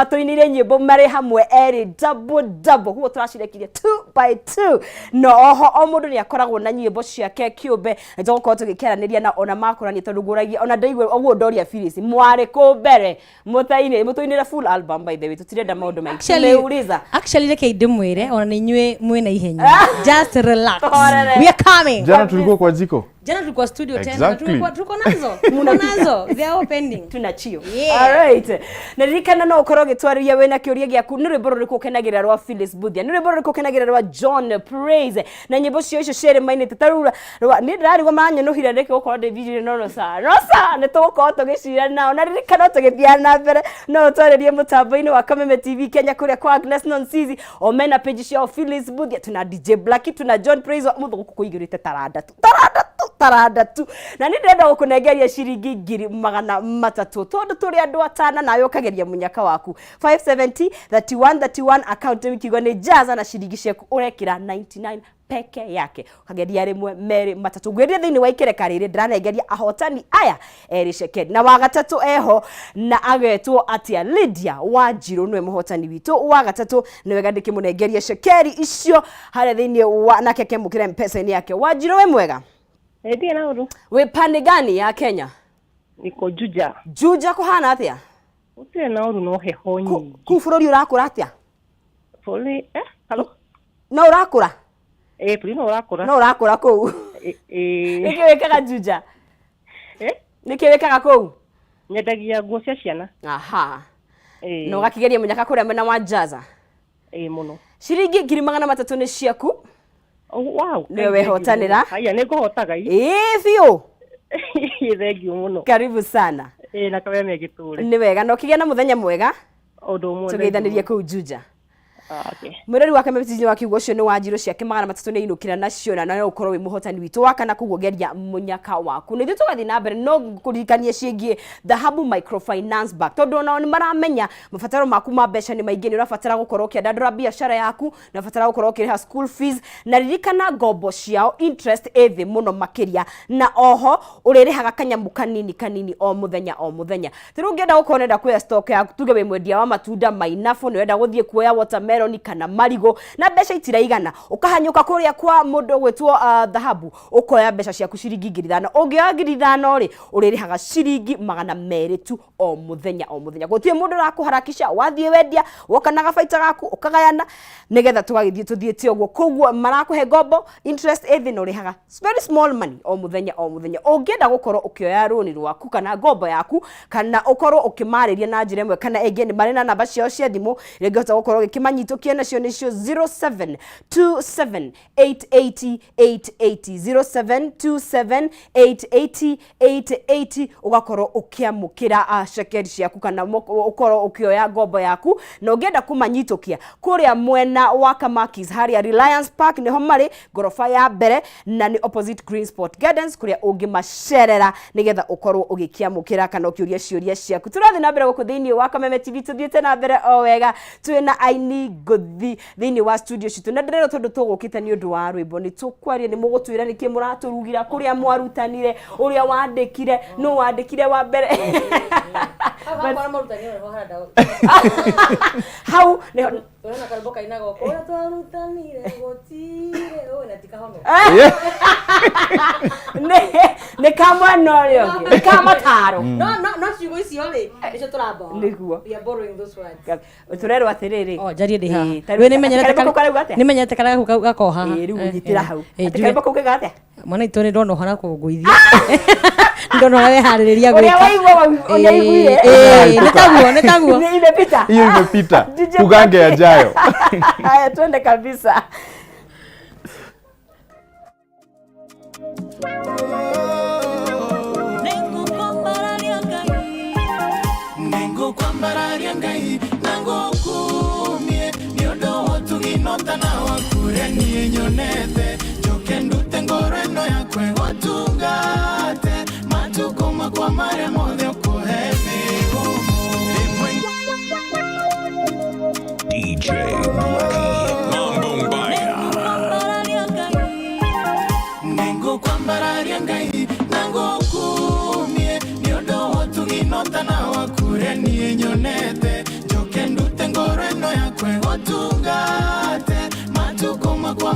Matũinĩire nyĩmbo marĩ hamwe erĩ double double, guo tũracirekirie 2 by 2. No oho o mũndũ nĩ akoragwo na nyĩmbo ciake kĩũmbe, nĩ tũgũkorwo tũgĩkĩaranĩria na ona makũrania, tondũ ngũragia ona ndaigua ũguo ndoria Phyllis mwarĩ kũ mbere mũtainĩ mũtũinĩre full album. By the way, tũtirenda maũndũ maingĩ. Tumeuliza. Actually, reke ndĩmwĩre ona nĩ inyuĩ mwĩna ihenya, just relax. Tuhorere. We are coming. Jana tulikuwa kwa jiko. Jana tulikuwa studio tena. Tulikuwa nazo, tuko nazo, they are all pending. Tuna chio. Yeah. Alright, na ririkana no ũkorwo ũgĩtwarĩria wĩna kĩũria gĩaku: nĩ rwĩmbo rũrĩkũ ũkenagĩrĩra rwa Phyllis Mbuthia? Nĩ rwĩmbo rũrĩkũ ũkenagĩrĩra rwa John Praise? Na nyĩmbo cio icio cierĩ mainĩte ta rĩu niĩ ndĩrarigwo manyũnũhire nĩkĩ gũkorwo ndĩ video. No no sawa, no sawa, nĩ tũgũkorwo tũgĩcira nao. Na ririkana tũgĩthiaga na mbere, no ũtwarĩrie mũtambo-inĩ wa Kameme TV Kenya kũrĩa kwa Agnes Nonsizi, o mena page ciao Phyllis Mbuthia, tuna DJ Blackie, tuna John Praise mũthũ gũkũ kũigĩrĩte taranda tu, taranda tu, taranda tu. Na nĩ ndĩrenda gũkũnengeria ciringi 300,000 tondũ tũrĩ andũ atana, nawe ũkageria mũnyaka waku. 570 31 31, account wikiuga nĩ jaza, na ciringi ciaku ũrekĩra 99 peke yake, ũkageria rĩmwe, merĩ, matatũ. Ngwĩrire thĩinĩ wa ikereka rĩrĩ ndĩranengeria ahotani aya erĩ cekeri, na wa gatatũ eho na agetwo atĩa? Lydia Wanjirũ nĩwe mũhotani witũ wa gatatũ. Nĩ wega ndĩkĩmũnengeria cekeri icio harĩa thĩinĩ wa nake akĩamũkĩra mpesa-inĩ yake. Wanjirũ, wĩ mwega? Ndio na uru. Wĩ pande gani ya Kenya? Niko Juja. Juja kũhana atĩa? Gũtirĩ na ũru, no heho nyingĩ. Kũu bũrũri ũrakũra atĩa? Bũrũri, hello. No ũrakũra? Eh, bũrũri no ũrakũra. No ũrakũra kũu? Eh. Nĩkĩ wĩkaga Juja? Eh? Nĩkĩ wĩkaga kũu? Nyendagia nguo cia ciana. Aha. Eh. Na ũgakĩgeria mũnyaka kũrĩa mwena wa Jaza? Eh, mũno. Ciringi 300,000 nĩ ciaku. Oh, wow. Nĩwe wehotanĩra. Haya, nĩ ngũhotaga i. Ĩĩ biũ. Thank you mũno. Karibu sana. Eh, na kameme gĩtũre. Nĩ wega, na ũkĩgĩa na mũthenya mwega. Ũndũ ũmwe. Tũgeithanĩrie kũu Juja. Ah, okay. Mwĩrori wa Kameme wa kiugo ũcio nĩ Wanjirũ, ciake 300 nĩ inũkĩra nacio, na no ũkorwo wĩ mũhotani witũ wa kana. Koguo geria mũnyaka waku na ithuĩ tũgathiĩ na mbere. No kũririkania ciĩgiĩ Dhahabu Microfinance Bank, tondũ onao nĩ maramenya mabataro maku ma mbeca nĩ maingĩ. Nĩ ũrabatara gũkorwo ũkĩandandũra biacara yaku, nĩ ũrabatara gũkorwo ũkĩrĩha school fees, na ririkana ngombo ciao interest ĩ thĩ mũno makĩria, na oho ũrĩrĩhaga kanyamũ kanini kanini o mũthenya o mũthenya. Ta rĩu ũngĩenda gũkorwo ũrenda kuoya stock yaku, tuge wĩ mwendia wa matunda mainabu, nĩ ũrenda gũthiĩ kuoya watermelon kana marigũ na mbeca itiraigana, ũkahanyũka kũrĩa kwa mũndũ ũgwĩtwo Dhahabu, ũkoya mbeca ciaku ciringi 5,000. Ũngĩoya 5,000 rĩ, ũrĩrĩhaga ciringi 200 tu o mũthenya o mũthenya. Gũtirĩ mũndũ ũrakũharakisha. Wathiĩ wendia, woka na gabaita gaku, ũkagayana nĩgetha tũgagĩthiĩ tũthiĩte ũguo. Koguo marakũhe ngombo interest ĩ thĩ na ũrĩhaga very small money o mũthenya o mũthenya. Ũngĩenda gũkorwo ũkĩoya rũni rwaku kana ngombo yaku, kana ũkorwo ũkĩmarĩria na njĩra ĩmwe kana ĩngĩ, nĩ marĩ na namba ciao cia thimũ iria ũngĩhota gũkorwo ũgĩkĩmanyitũkia nacio, nĩcio 0727 880 880, 0727 880 880, ũgakorwo ũkĩamũkĩra cekeri ciaku kana ũkorwo ũkĩoya ngombo yaku. Na ũngĩenda kũmanyitũkia kũrĩa mwena wa Kamakis, harĩa Reliance Park nĩho marĩ, ngoroba ya mbere, na nĩ opposite Green Sport Gardens, kũrĩa ũngĩmacerera nĩgetha ũkorwo ũgĩkĩamũkĩra kana ũkĩũria ciũria ciaku. Tũrathiĩ na mbere gũkũ thĩinĩ wa Kameme TV, tũthiĩte na mbere o wega. Twĩna aini ngũthi thĩinĩ wa studio citũ, na ndĩrerwo tondũ tũgũkĩte nĩ ũndũ wa rwĩmbo nĩ tũkwaria, nĩ mũgũtwĩra nĩkĩ mũratũrugira, kũrĩa mwarutanire, ũrĩa wandĩkire, nũ wandĩkire wa mbere. Hakwa marutani ho haranda. Hau nĩho. Ũrona karwĩmbo kainaga ũrĩa twarutanire gũtirĩ ũĩ na tikahono. Nĩ ka mwena ũrĩa ũngĩ, nĩ ka mataro. No ciugo icio rĩ, nĩcio tũraborrow. Nĩguo. We are borrowing those words. Tũrerwo atĩrĩrĩ. Oh, njarie ndĩ haha. Ĩĩ, ta rĩu- We nĩmenyerete karwĩmbo kau karauga atĩa? Nĩmenyerete karĩa gaku gakoragwo haha. Ĩĩ, rĩu Eh, nyitĩra eh. hau. Eh, Atĩ njuge- karwĩmbo kau kega atĩa? Mwana itũ, nĩ ndona ũhana kũngũithia, ndona ũrĩa weharĩrĩria Ũrĩa gwĩka. waigua ũnyaiguire. Ĩĩ, nĩ taguo, nĩ taguo. Ni imepita. Hiyo imepita. DJ Tugange yajayo. Haya, twende kabisa. Nĩngũkwambararia Ngai na ngũkumie nĩ ũndũ wa ũtugi notana waku ũrĩa niĩ nyonete, njoke ndute ngoro ĩno yakwa ĩgũtungate matukũ makwa marĩa mothe ũkũhe mĩhũmũ. Rĩmwe DJ Blackie. Mambo Mbaya. Nĩngũkwambararia Ngai na ngũkumie nĩ ũndũ wa ũtugi notana waku ũrĩa niĩ nyonete, njoke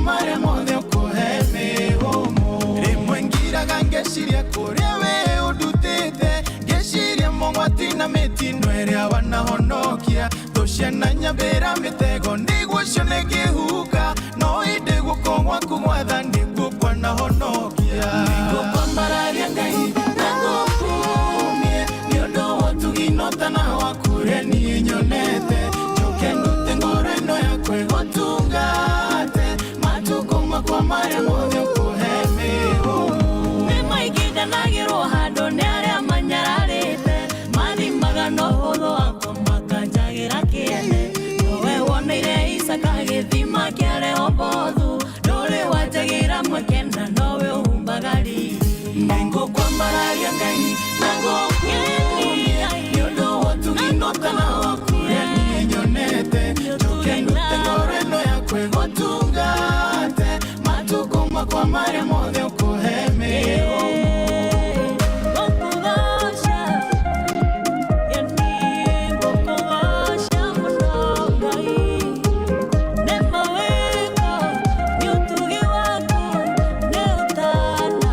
marĩa mothe ũkũhe mĩhũmũ. Rĩmwe ngiraga ngeciria kũrĩa we ũndutĩte, ngeciria mogwati na mĩtino ĩrĩa wanahonokia. Thũ ciana nyambĩra mĩtego nĩguo cione ngĩhuka, no ĩndĩ guoko gwaku gwatha nĩguo kwanahonokia. Nĩngũkwambararia Ngai na ngũkumie nĩ ũndũ wa ũtugi na ũtana waku ũrĩa niĩ nyonete. Njoke ndute ngoro ĩno yakwa ĩgũtungate matukũ makwa marĩa mothe ũkũhe mĩhũmũ. Nĩ maingĩ ndanagĩrwo handũ nĩ arĩa manyararĩte, mathimaga na ũhũthũ wakwa makanjagĩra kĩene. Nowe woneire Isaka gĩthima kĩa Rehobothu, ndũrĩ wanjagĩra mweke na nowe ũhumbaga riri. Nĩngũkwambararia Ngai na ngũkumie nĩ ũndũ wa ũtugi na ũtana waku ũrĩa niĩ nyonete. Njoke ndute ngoro ĩno yakwa ĩgũtungate matukũ makwa marĩa mothe ũkũhe mĩhũmũ. Ngũkũgoca, yani ngũkũgoca mũno Ngai. Nĩ mawĩko, nĩ ũtugi waku, nĩ ũtana.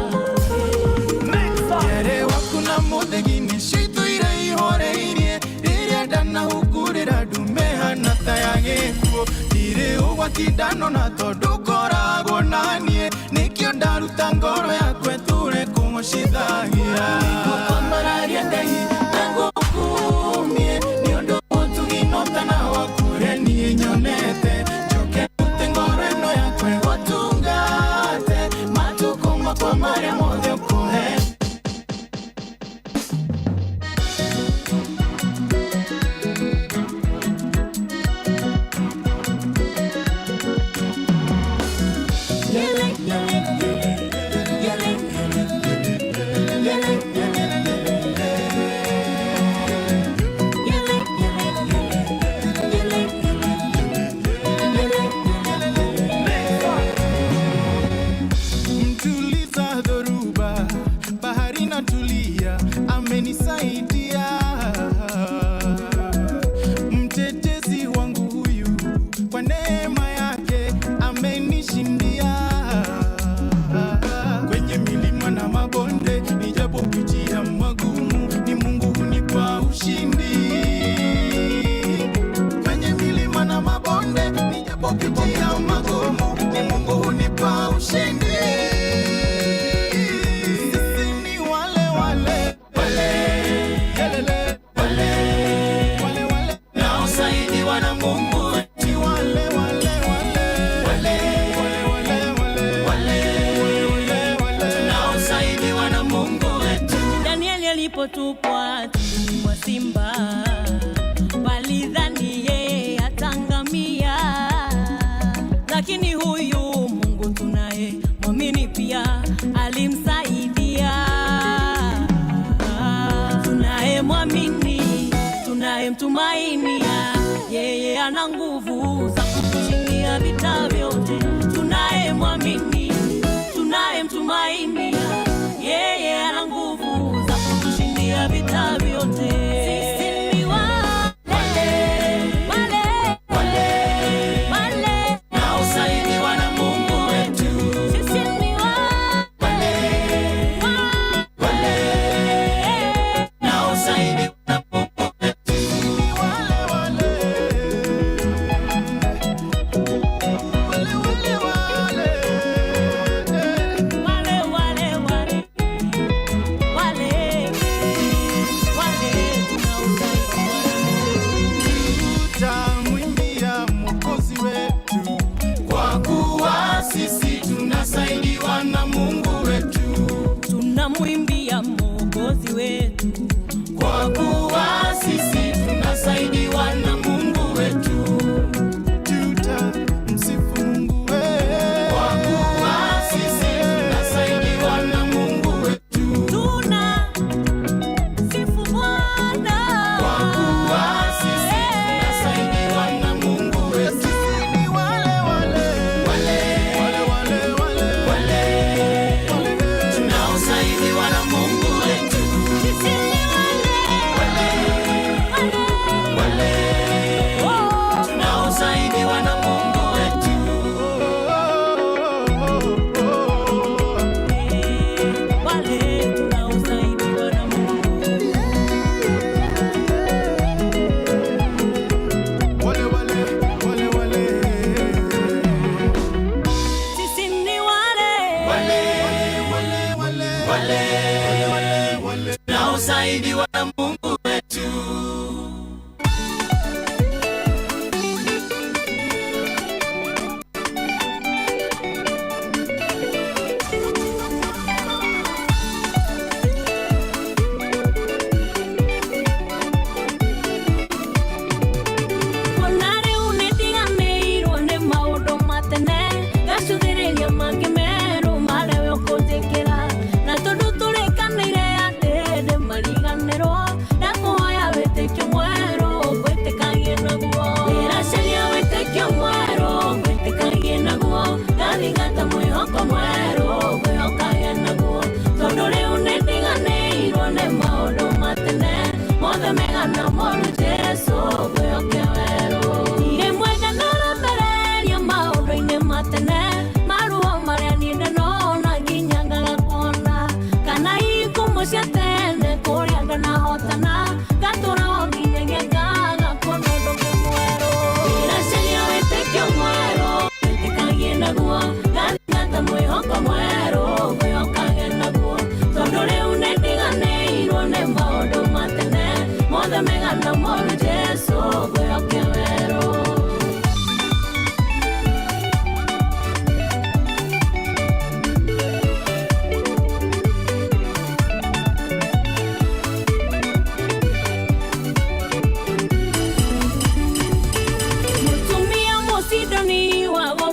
Nyere waku na mũthĩgi nĩcitũire ihoreirie, rĩrĩa ndanahungurĩra ndume hana ta ya gĩkuũ. Ndirĩ ũgwati ndanona tondũ ngoragwo naniĩ, nĩkĩo ndaruta ngoro yakwa ĩtũre kũgocithagia. Nĩngũkwambararia Ngai na ngũkumie nĩ ũndũ wa ũtugi na ũtana waku ũrĩa niĩ nyonete. Njoke ndute ngoro ĩno yakwa ĩgũtungate matukũ makwa marĩa mothe ũkũhe. Mtuliza dhoruba, bahari natulia, amenisaidia. Mtetezi wangu huyu, kwa neema yake amenishindia. Kwenye milima na mabonde, nijapopitia magumu, ni Mungu hunipa ushindi. Kwenye milima na mabonde, nijapopitia magumu, ni Mungu hunipa ushindi. Sisi ni wale wale, wale, yelele, wale, wale wale, naosaidiwa na Mungu. Ni wale wale wale, wale, wale wale wale, wale wale, tunaosaidiwa na Mungu wetu. Danieli alipotupwa tumboni mwa simba, walidhani yeye atangamia, lakini huyu Mungu tunaye mwamini pia alimsaidia. Tunaye mwamini, tunayemtumainia, yeye ana nguvu za kutushindia vita vyote. Tunaye mwamini, tunayemtumainia, yeye ana nguvu za kutushindia vita vyote. Sisi ni wale, wale, wale, Naosaidiwa na Mungu wetu. sisi ni wale, Wale, naosaidiwa na Mungu wetu. Wale, wale.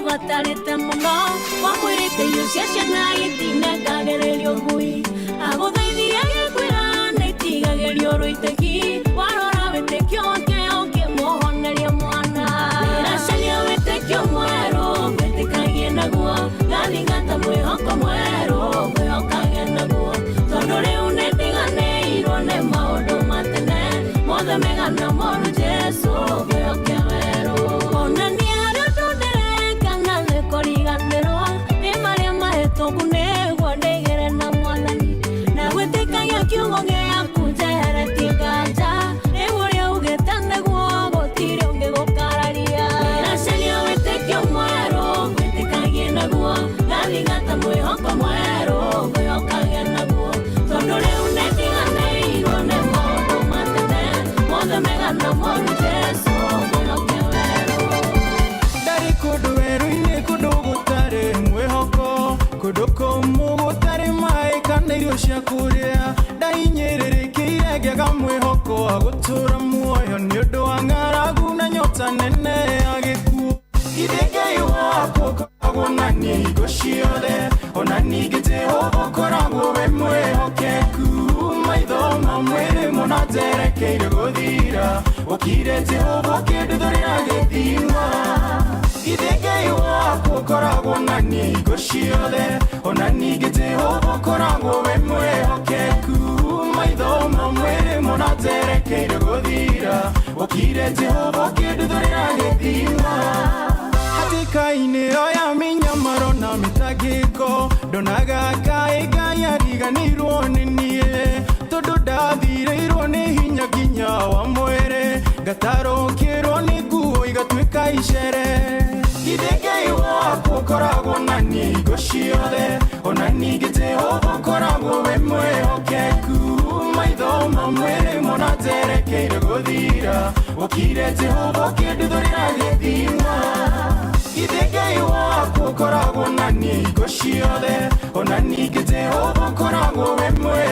Amũbatarĩte mũno wamwĩrĩte irio cia ciana itinengagĩrĩrio ngui agũthaithirie gĩkwĩra nĩitigagĩrio rũitĩki warora wĩtĩkio wake ũngĩmũhoneria mwana ndĩracaria wĩtĩkio mwerũ ngwĩtĩkagie naguo ngathingata mwĩhoko mwerũ ngwĩhokage naguo tondũ rĩu nĩndiganĩirwo nĩ maũndũ ma tene mothe mega na moru Jesũ ngwĩhoke werũ ona nĩ harĩ ũndũ ndĩreka na nĩ kũriganĩrwo nĩ marĩa mahĩtũku nĩguo ndĩgĩre na mwathani na gwĩtĩkagia kiugo gĩaku njeheretie nganja rĩu ũrĩa ugĩte nĩguo gũtirĩ ũngĩgũkararia ndĩracaria wĩtĩkio mwerũ ngwĩtĩkagie naguo ngathingata mwĩhoko mwerũ ngwĩhokage naguo tondũ rĩu nĩndiganĩirwo nĩ maũndũ ma tene mothe mega na moru Jesũ ngwĩhoke werũ. Ndarĩ kũndũ werũ-inĩ kũndũ gũtarĩ mwĩhoko kũndũ kũmũ gũtarĩ maĩ kana irio cia kũrĩa ndahinyĩrĩrĩkĩire ngĩaga mwĩhoko wa gũtũũra muoyo nĩ ũndũ wa ng'aragu na nyota nene ya gĩkuũ ithe Ngai wakwa ũkoragwo na niĩ hingo ciothe ona ningĩ Jehova ũkoragwo wĩ mwĩhokeku maitho ma mwĩrĩ mũno njerekeire gũthira ũkire Jehova ũkĩnduthũrĩra gĩthima ithe Ngai wakwa ũkoragwo na niĩ hingo ciothe ona ningĩ Jehova ũkoragwo wĩ mwĩhokeku maitho ma mwĩrĩ mũno njerekeire gũthira ũkire Jehova ũkĩnduthũrĩra gĩthima hatĩka-inĩ ĩyo ya mĩnyamaro na mĩtangĩko ndonaga kaĩ Ngai ariganĩirwo nĩ niĩ tondũ ndathirĩirwo nĩ hinya nginya wa mwĩrĩ ngatarũkĩrwo nĩ nguo igatuĩka icere ithe Ngai wakwa ũkoragwo na niĩ hingo ciothe ona ningĩ Jehova ũkoragwo wĩ mwĩhokeku maitho ma mwĩrĩ mũno njerekeire gũthira ũkire Jehova ũkĩnduthũrĩra gĩthima ithe Ngai wakwa ũkoragwo na niĩ hingo ciothe ona ningĩ Jehova ũkoragwo wĩ mwĩhokeku.